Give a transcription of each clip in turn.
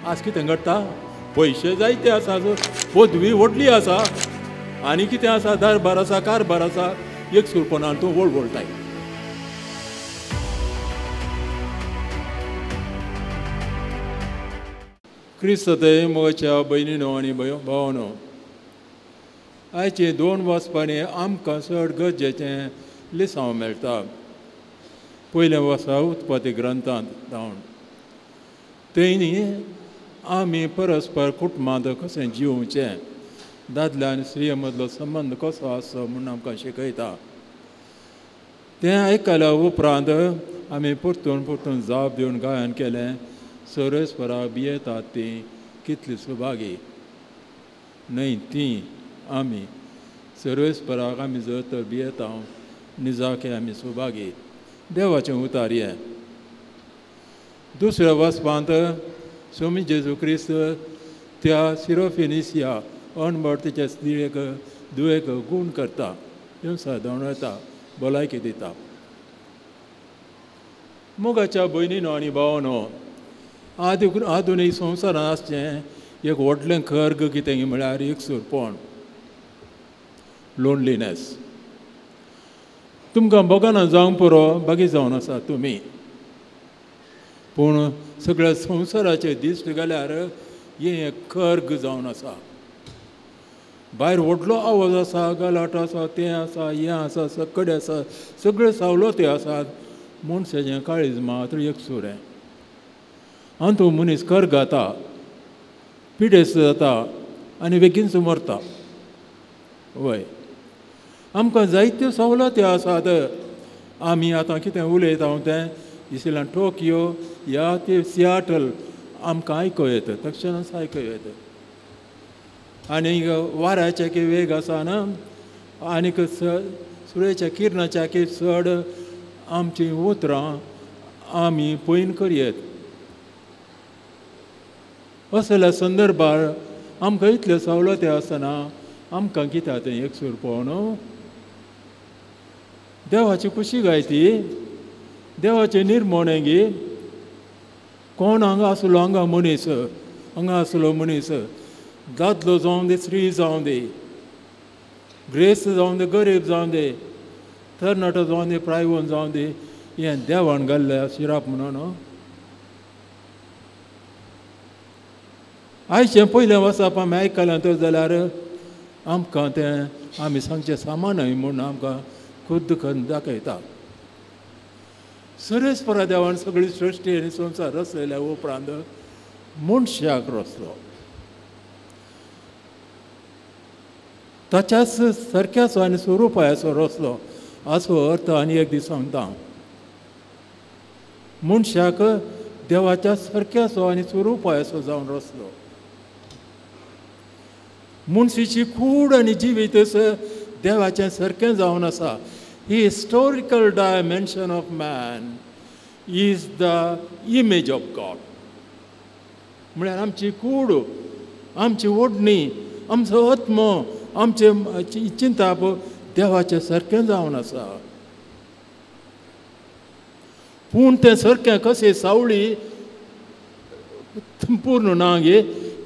आज कितें घडटा? पयशे जायते आसा, पदवी व्हडली आसा, आनी कितें आसा, दरबार आसा, कारबार आसा, एकसुरपणान तूं वळवळटाय. क्रिस्तय मोगाच्या भयणीनो आनी भावानो, आयचे दोन वाचपांनी आमकां चड गरजेचें लिसांव मेळटा. पयलें वाचा उत्पत्ती ग्रंथांत जावन थंय न्ही आमी परस्पर कुटुंबांत कशें जिवचें, दादल्या आनी स्त्रिये मदलो संबंद कसो आसचो म्हूण आमकां शिकयता. तें आयकल्या उपरांत आमी परतून परतून जाप दिवन गायन केलें, सरस्पराक भियेतात तीं कितली सुभागी. न्हय तीं आमी सर्वेस्पराक आमी जर तर भियेता निजाके आमी सुभागी. देवाचें उतार हें. दुसऱ्या वाचपांत स्वामी जेजू क्रिस्त त्या सिरोफिनिसिया अणभरतीच्या स्त्रियेक दुयेक गूण करता, सादवण येता, भलायकी दिता. मोगाच्या भयणीनो आनी भावानो, आधुनीक संवसारांत आसचें एक व्हडलें खर्ग कितें म्हळ्यार एकसुरपण, लोनलीनेस. तुमकां भोगना जावंक पुरो, बागी जावन आसा तुमी, पूण सगळ्या संवसाराचे दिश्ट घाल्यार हें एक खर्ग जावन आसा. भायर व्हडलो आवाज आसा, गलाटो आसा, तें आसा, हें आसा, सगळे आसा, सगळे सवलती आसात, मनशाचें काळीज मात्र एकसुरें. आनी मनीस खर्ग जाता, पिडेस्त जाता आनी बेगीनच मरता. वय, आमकां जायत्यो सवलती आसात. आमी आतां कितें उलयता तें इसिल्यान टोकियो या ते सियाटल आमकां आयको येता, तक्षणच आयको येता. आनी वाऱ्याचे की वेग आसा ना, आनीक सुर्याच्या किरणाच्या की चड आमचीं उतरां आमी पयन करयेत. असल्या संदर्भार आमकां इतल्यो सवलती आसतना आमकां कित्याक तें एकसुरपण? देवाची खुशी गायती, देवाचें निर्मोणें गी. कोण हांगा आसलो, हांगा मनीस, हांगा आसलो मनीस, दादलो जावं दी, स्त्री जावं दी, ग्रेस्त जावं दी, गरीब जावं दी, तरणाटो जावं दी, प्रायवंत जावं दी, हें देवान घाल्लें शिराप म्हणून. आयचें पयलें वचप आमी आयकलें तर जाल्यार आमकां तें आमी सांगचें सामान न्हय म्हूण आमकां खुद्द करून दाखयता. सरस्परा देवान सगळी सृश्टी आनी संवसार रचलेल्या उपरांत मनशाक रचलो, ताच्याच सारक्याचो आनी स्वरुपाचो रचलो. असो अर्थ आनी एक दीस सांगता, मनशाक देवाच्या सारक्याचो आनी स्वरुपाचो जावन रचलो. मनशाची कूड आनी जिवीत देवाचें सारकें जावन आसा. ही historical dimension of man is the image of God. म्हळ्यार आमची कूड, आमची ओडणी, आमचो आत्मो, आमचें चिंताप देवाचें सारकें जावन आसा. पूण तें सारकें कशें सावळी संपूर्ण ना गे,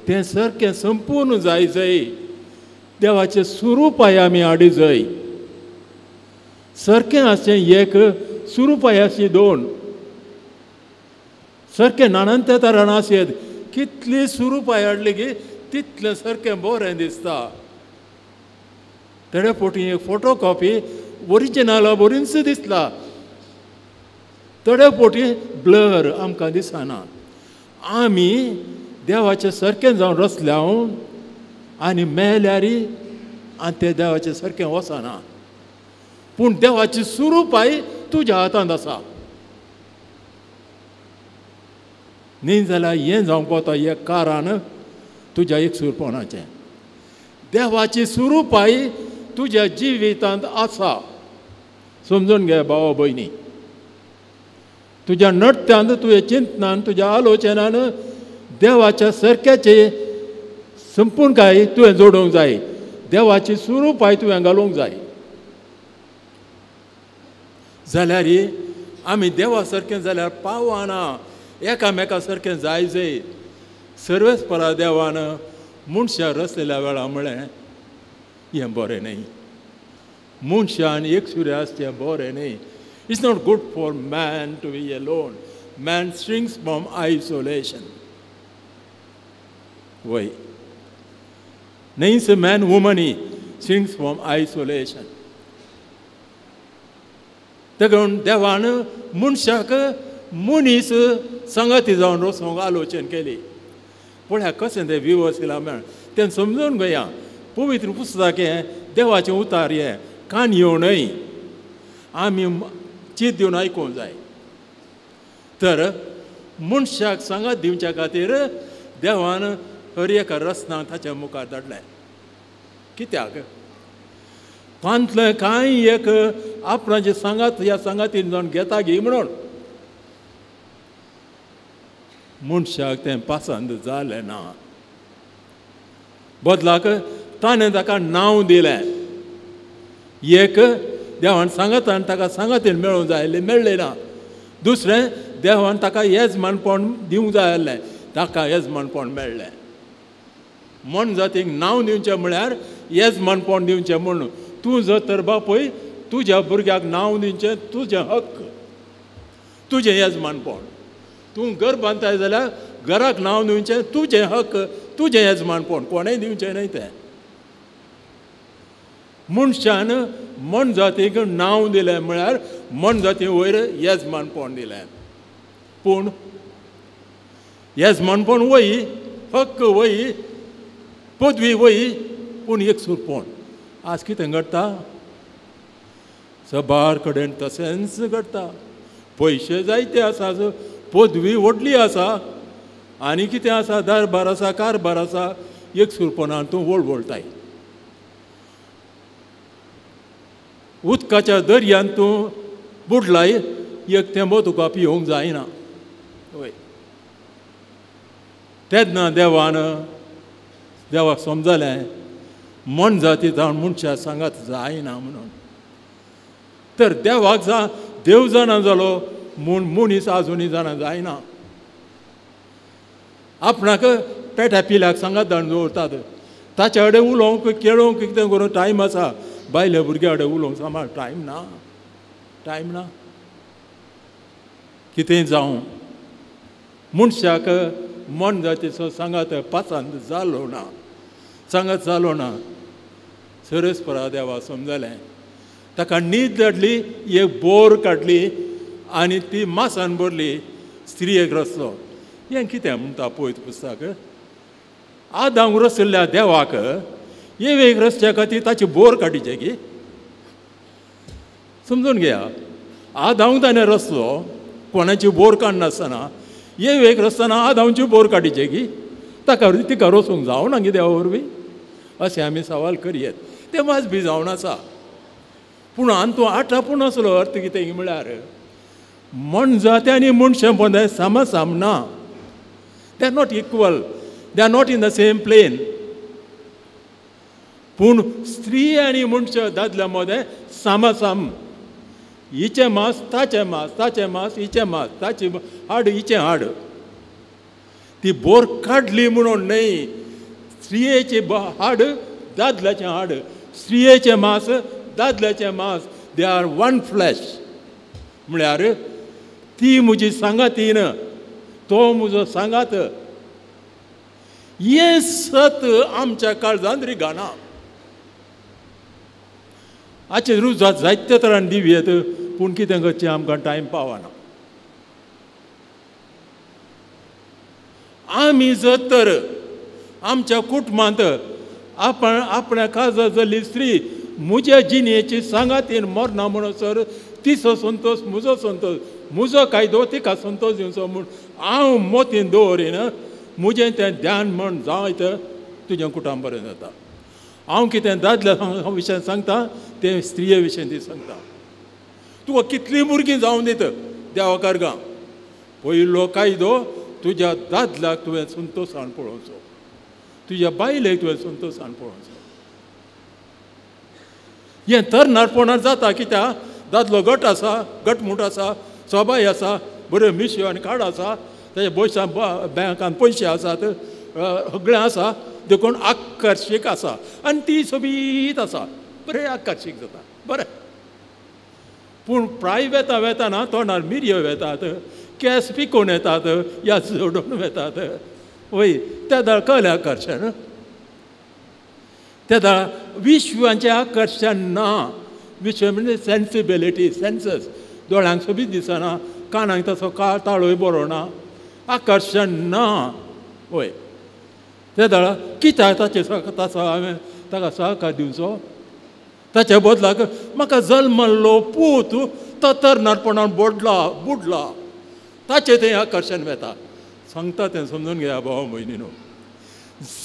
तें सारकें संपूर्ण जाय जाय. देवाचें स्वरूपाय आमी हाडी जाय. सारकें आसचें एक, स्वरूपाय आसचें दोन. सारकें नानांत्या तरान आसयेत, कितली स्वरूपाय हाडली की तितलें सारकें बरें दिसता. तेडे पोटी एक फोटो कॉपी ओरिजिनल बरीच दिसला, थोडे पोटी ब्लर आमकां दिसना. आमी देवाचें सारकें जावन रचल्या आनी मेल्यारी आनी ते देवाचें सारकें वचना. पूण देवाची स्वरूपाय तुज्या हातांत आसा. न्ही जाल्यार हें जावंक पावता एक कारण तुज्या एकसुरपणाचें. देवाची स्वरूपाय तुज्या जिवितांत आसा. समजून घे भावा भयणी, तुज्या नडत्यान, तुज्या चिंतनान, तुज्या आलोचनान देवाच्या सारक्याचे संपूर्ण काय तुवें जोडूंक जाय. देवाची स्वरूपाय तुवें घालूंक जाय. जाल्यार आमी देवा सारकें जाल्यार पावना, एकामेका सारकें जाय जाय. सर्वेस्परा देवान मनशां रचलेल्या वेळा म्हळें हें बरें न्हय, मनशान एकसुरें आसचें बरें न्हय. It's not good for man to be alone. Man shrinks from isolation. वय न्हय, मॅन वुमनी श्रिंक्स फ्रॉम आयसोलेशन. तेका देवान मनशाक मनीस संगती जावन रचूंक आलोचन केली. पळया कशें तें विवसिला मेळ तें समजून घेया. पवित्र पुस्तक हें देवाचें उतार, हें काणयो न्हय, आमी चीत दिवन आयकूंक जाय. तर मनशाक सांगात दिवच्या खातीर देवान हर एका रचना ताच्या मुखार धाडलें. कित्याक तांतलें कांय एक आपणाचें सांगात ह्या सांगातीन जावन घेता गी म्हणून मनशाक तें पसंद जालें ना. बदलाक ताणें ताका नांव दिलें. एक देवान सांगातान ताका सांगातीन मेळूंक जाय आसलें, मेळ्ळें ना. दुसरें देवान ताका येजमानपण दिवंक जाय आसलें, ताका येजमानपण मेळ्ळें. मनजातीक नांव दिवचें म्हळ्यार येजमानपण दिवचें म्हूण. तूं जर तर बापूय तुज्या भुरग्याक नांव दिवचें तुजें हक्क, तुजें येजमानपण. तूं घर बांदताय जाल्यार घराक नांव दिवचें तुजें हक्क, तुजें येजमानपण, कोणेंय दिवचें न्हय तें. मनशान मनजातीक नांव दिलें म्हळ्यार मनजाती वयर येजमानपण दिलें. पूण येजमानपण वय, हक्क वय, पदवी वय, पूण एकसूरपण. आज कितें घडटा सबार कडेन तशेंच घडटा. पयशे जायते आसा, पदवी व्हडली आसा, आनी कितें आसा, दरबार आसा, कारबार आसा, एकसूरपणान तूं वळवळटाय. उदकाच्या दर्यांत तूं बुडलाय, एक थेंबो तुका पिवंक जायना. वय तेन्ना देवान देवाक समजलें मनजाती जावन मनशां सांगात जायना म्हणून. तर देवाक जा देव जाणा जालो म्हूण मनीस आजुनूय जाणा जायना. आपणाक पेट्या पिल्याक सांगात धाडून दवरतात, ताच्या कडेन उलोवंक खेळोवंक कितें करूंक टायम आसा, बायले भुरग्या कडेन उलोवंक सांबाळ टायम ना, टायम ना. कितें जावं मनशाक मनजातीचो सांगात पसंद जालो ना, सांगात जालो ना. सरस्परा देवा समजलें, ताका न्हीद धाडली, एक बोर काडली आनी ती मासान भरली, स्त्रियेक रचलो. हें कितें म्हणटा पळयत पुस्तक, आदांक रचल्ल्या देवाक एक रचच्या खातीर ताची बोर काडीचे की समजून घेया. आदांक ताणें रचलो, कोणाची बोर काडनासतना एक रचतना आदांची बोर काडीचे की ताका तिका रचूंक जावना गी देवा वरवीं, अशें आमी सवाल करयेत. तें माज बी जावन आसा. पूण आनी तूं आटापूण आसलो अर्थ कितें म्हळ्यार मनजाती आनी मनशां पोंदा सामसाम ना. They are not equal, they are not in the same plane. पूण स्त्री आनी मनशां दादल्या मदें सामसाम. हिचें मास ताचें मास, ताचें मास हिचें मास, ताचें हाड हिचें हाड. ती बोर काडली म्हणून न्हय, स्त्रियेचें हाड दादल्याचें हाड, स्त्रियेचें मास दादल्याचें मास, they are one flash. म्हळ्यार ती म्हजी सांगातीन, तो म्हजो सांगात. हें सत आमच्या काळजांत रिगाना. आचे रुजात जायते तरान दिवयेत, पूण कितें करचें आमकां टायम पावना. आमी जर तर आमच्या कुटुंबांत आपण आपल्या काळजा जाल्ली स्त्री म्हज्या जिणेची सांगातीन मरना म्हणसर तिचो संतोश म्हजो संतोश, म्हजो कायदो तिका संतोश दिवचो म्हूण हांव मोतीन दवरीन, म्हजें तें ध्यान म्हण जायत तुजें कुटुंब बरें जाता. हांव कितें दादल्या विशयान सांगता तें स्त्रिये विशयान ती सांगता. तुका कितलीं भुरगीं जावन दित देवा कारगां, पयलो कायदो तुज्या दादल्याक तुवें संतोशान पळोवचो, तुज्या बायलेक तुवें संतोशान पळोवचो. हें तरणाटपणार जाता कित्याक दादलो गट आसा, गटमूट आसा, सोबाय आसा, बऱ्यो मिशयो आनी काड आसा, ताच्या बोयसा बँकान पयशे आसात, सगळें आसा, देखून आकर्शीक आसा आनी ती सोबीत आसा, बरें आकर्शीक जाता बरें. पूण प्राय वेता वेताना तोंडार मिरयो वेतात, केंस पिकोवन येतात या जोडून वेतात, वय त्या दाळ कळ्ळें आकर्शण, त्या दाळ विश्वाचें आकर्शण ना. विश्व म्हणजे सेन्सिबिलिटी, सेन्सस, दोळ्यांक सोबीत दिसना, कानाक तसो ताळोय बरो ना, आकर्शण ना. वय त्या दाळ कित्याक ताचे ताचो हांवें ताका सहकार दिवचो? ताच्या बदलाक म्हाका जल्मल्लो पूत तो तरणाटपणान बोडला बुडला, ताचें तें आकर्शण वेता. सांगता तें समजून घेया भाव भयणीनो.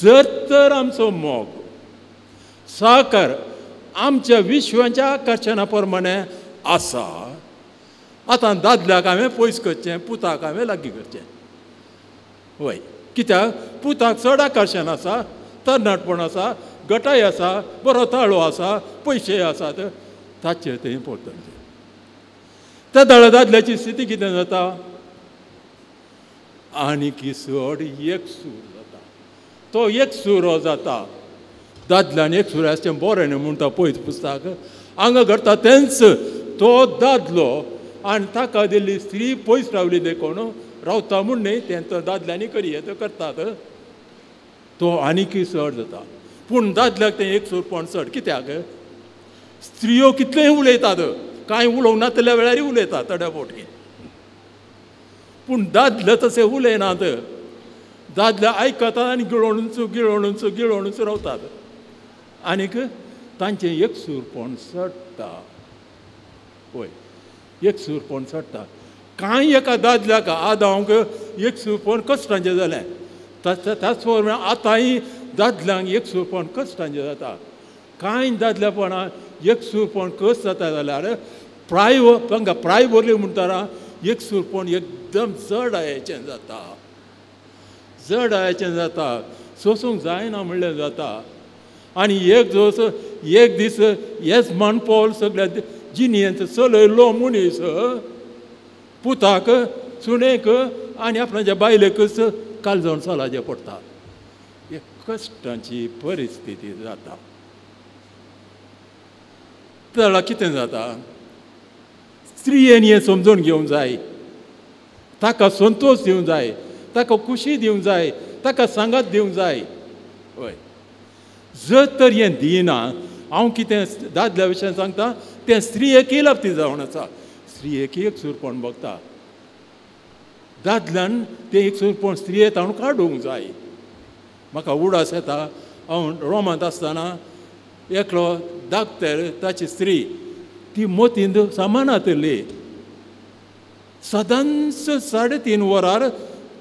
जर तर आमचो मोग सहकार आमच्या विश्वाच्या आकर्शणा प्रमाणे आसा, आतां दादल्याक हांवें पयस करचें, पुताक हांवें लागीं करचें. वय कित्याक पुताक चड आकर्शण आसा, तरणाटपण आसा, गटाय आसा, बरो ताळो आसा, पयशे आसात, ताचें तें इम्पोर्टंट. त्या दाळ दादल्याची स्थिती कितें जाता? आनी की चड एकसूर जाता, तो एकसुरो जाता. दादल्यान एकसुरो आसचें बरें न्हय म्हणटा पळयत पुस्तक हांगा घडटा तेंच. तो दादलो आनी ताका दिल्ली स्त्री पयस रावली देखून रावता म्हूण न्हय, तें तो दादल्यांनी करी करतात, तो आनीकय चड जाता. पूण दादल्याक तें एकसूरपण चड. कित्याक? स्त्रियो कितलेंय उलयतात, कांय उलोवंक नातल्या वेळारय उलयतात थोड्या फावटी, पूण दादले तशें उलयनात. दादले आयकतात आनी गिळोणूच गिळोणूच गिळोणूच रावतात आनीक तांचें एकसूरपण चडटा. वय एकसूरपण चडटा. कांय एका दादल्याक आदांक एकसूरपण कश्टांचें जालें, त्याच प्रमाणे आतांय दादल्यांक एकसूरपण कश्टांचें जाता. कांय दादल्यापणां एकसूरपण कश्ट जाता जाल्यार प्राय तांकां प्राय भरली म्हणटना एकसूरपण एकदम जड आयाचें जाता, जड आयाचें जाता, सोसूंक जायना म्हणलें जाता. आनी एक जोस एक दीस येजमान पोल सगळ्या जिणेंत चलयलो मनीस पुताक सुणेक आनी आपणाच्या बायलेकच कालजण चलाचें पडटा. एक कश्टांची परिस्थिती जाता. जाल्यार कितें जाता? स्त्रियेन हें समजून घेवंक जाय, ताका संतोश दिवंक जाय, ताका खुशी दिवंक जाय, ताका सांगात दिवंक जाय. हय जर तर हें दिना, हांव कितें दादल्या विशयान सांगता तें स्त्रियेकय लाबती जावन आसा. स्त्रियेकय एकसूरपण भोगता, दादल्यान तें एकसूरपण स्त्रिये ताणून काडूंक जाय. म्हाका उडास येता, हांव रोमांत आसतना एकलो डाक्टर ताची स्त्री ती मोतींत सामान आशिल्ली, सदांच 3.5 वरार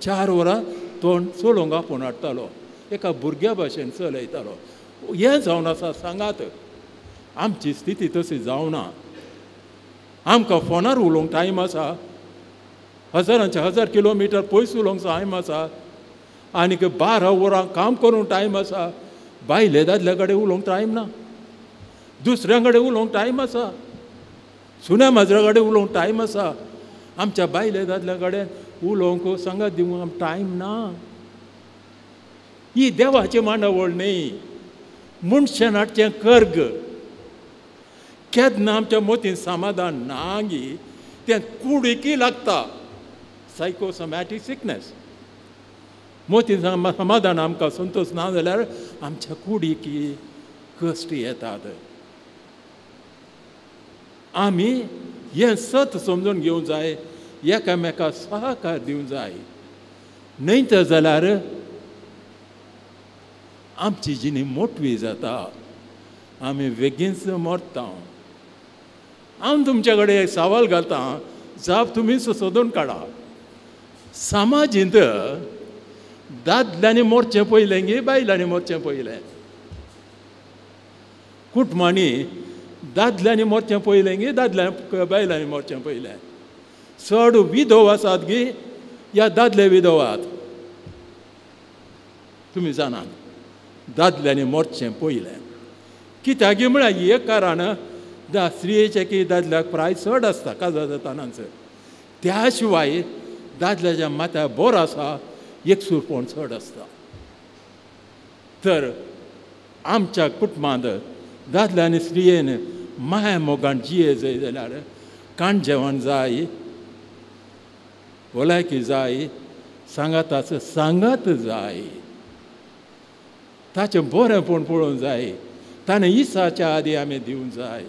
4 वरां तोंड चलोवंक आपोवन हाडटालो, एका भुरग्या भाशेन चलयतालो. हें जावन आसा सांगात. आमची स्थिती तशी जावना. आमकां फोनार उलोवंक टायम आसा, हजारांचे हजार किलोमिटर पयस उलोवंक टायम आसा, आनीक 12 वरां काम करूंक टायम आसा. बायले दादल्या कडेन उलोवंक टायम ना, दुसऱ्यां कडेन उलोवंक टायम आसा, सुण्या माजरा कडेन उलोवंक टायम आसा, आमच्या बायले दादल्या कडेन उलोवंक सांगात दिवंक टायम ना. ही देवाची मांडावळ न्हय, मनशान हाडचें कर्ग. केन्ना आमच्या मतीन समाधान ना गी तें कुडीकय लागता, सायकोसोमॅटीक सिकनेस. मोती समाधान आमकां संतोश ना जाल्यार आमच्या कुडीकी कश्ट येतात. आमी हें सत समजून घेवंक जाय, एकामेका सहकार दिवंक जाय, न्हय तर जाल्यार आमची जिणी मोटवी जाता, आमी बेगीनच मरता. हांव तुमचे कडेन एक सवाल घालता, जाप तुमीच सोदून काडा. समाजींत दादल्यांनी मोरचें पयलें गी बायलांनी मोरचें पयलें? कुटुंबांनी दादल्यांनी मोरचें पयलें गी दादल्या बायलांनी मोरचें पयलें? चड विधव आसात गी या दादले विधवात? तुमी जाणात दादल्यांनी मोरचें पयलें. कित्याक म्हळ्यार एक कारण स्त्रियेचें की दादल्याक प्राय चड आसता काजार जातानाच. त्या शिवाय दादल्याच्या माथ्यार बरो आसा एकसूरपण चड आसता. तर आमच्या कुटुंबांत दादल्या आनी स्त्रियेन माया मोगान जिये जाय जाल्यार काण जेवण जाय, भलायकी जाय, सांगाताचो सांगात जाय, ताचें बरेंपण पळोवंक जाय, ताणें इसाच्या आदी आमी दिवंक जाय.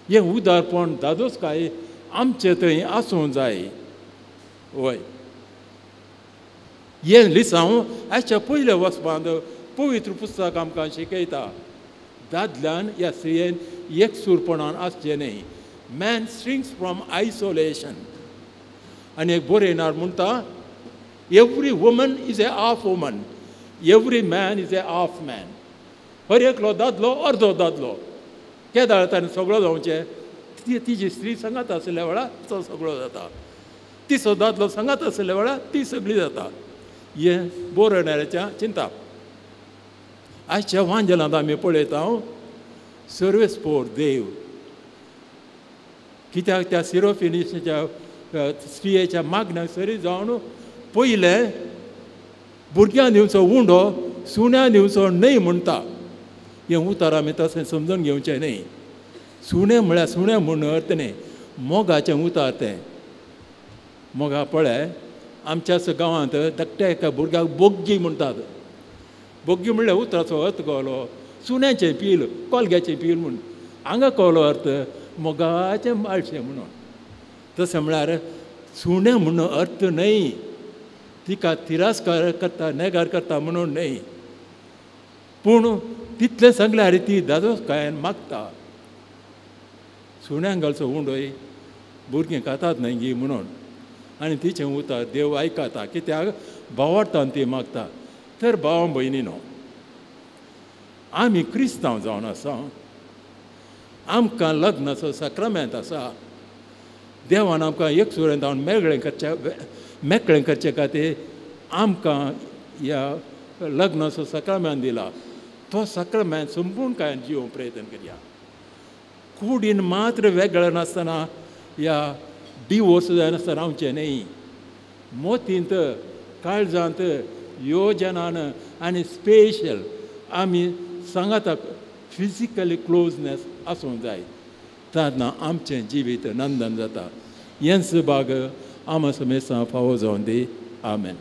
हें उदारपण दादोसकाय आमचे थंय आसूंक जाय. वय हें लिसांव आयच्या पयल्या वचपांत पवित्र पुस्तक आमकां शिकयता. दादल्यान ह्या स्त्रियेन एकसूरपणान आसचें न्हय. Man shrinks from isolation. आनी एक बरयणार म्हणटा, every woman is a half woman, every man is a half man. हर एकलो दादलो अर्दो दादलो. केदाळ ताणें सगळो जावचें, तिजी स्त्री सांगात आशिल्ल्या वेळार तो सगळो जाता, तिचो दादलो सांगात आशिल्ल्या वेळार ती सगळी जाता. हें बरयणाऱ्याच्या चिंता. आयच्या वांजेलांत आमी पळयता सर्वेस्पोर देव कित्याक त्या सिरोफिनिशाच्या स्त्रियेच्या मागण्याक सरी जावन पयलें भुरग्यां दिवचो उंडो सुण्या दिवचो न्हय म्हणटा. हें उतर आमी तशें समजून घेवचें न्हय. सुणें म्हळ्यार सुणें म्हूण अर्थ न्हय, मोगाचें उतार तें. मोगा पळय आमच्याच गांवांत धाकट्या एका भुरग्याक बोग्गी म्हणटात. बोग्गी म्हणल्यार उतराचो अर्थ कळ्ळो सुण्याचें पील, कोलग्याचें पील म्हूण. हांगा कळ्ळो अर्थ मोगाचें माळशें म्हणून. तशें म्हळ्यार सुणें म्हूण अर्थ न्हय, तिका तिरस्कार करता नेगार करता म्हणून न्हय, पूण तितलें सांगल्यार ती दादोसकायेन मागता. सुण्यांक घालचो उंडोय भुरगीं खातात न्हय गी म्हणून. आनी तिचें उतर देव आयकता, कित्याक भावार्थान ती मागता. तर भाव भयणीनो, आमी क्रिस्तांव जावन आसा, आमकां लग्नाचो साक्रामेंत आसा. देवान आमकां एकसुरें जावन मेगळें करचें मेकळें करचे खातीर आमकां ह्या लग्नाचो साक्रामेंत दिला. तो साक्रामेंत संपूर्ण कांय जिवंक प्रयत्न करया. कुडीन मात्र वेगळें नासतना ह्या डिवोर्स जायनासतना रावचें न्हय. मोतींत काळजांत योजनान आनी स्पेशल आमी सांगाता फिजिकली क्लोजनेस आसूंक जाय. तेन्ना आमचें जिवीत नंदन जाता. हेंच भाग आमा समेसां फावो जावन दी. आमेन.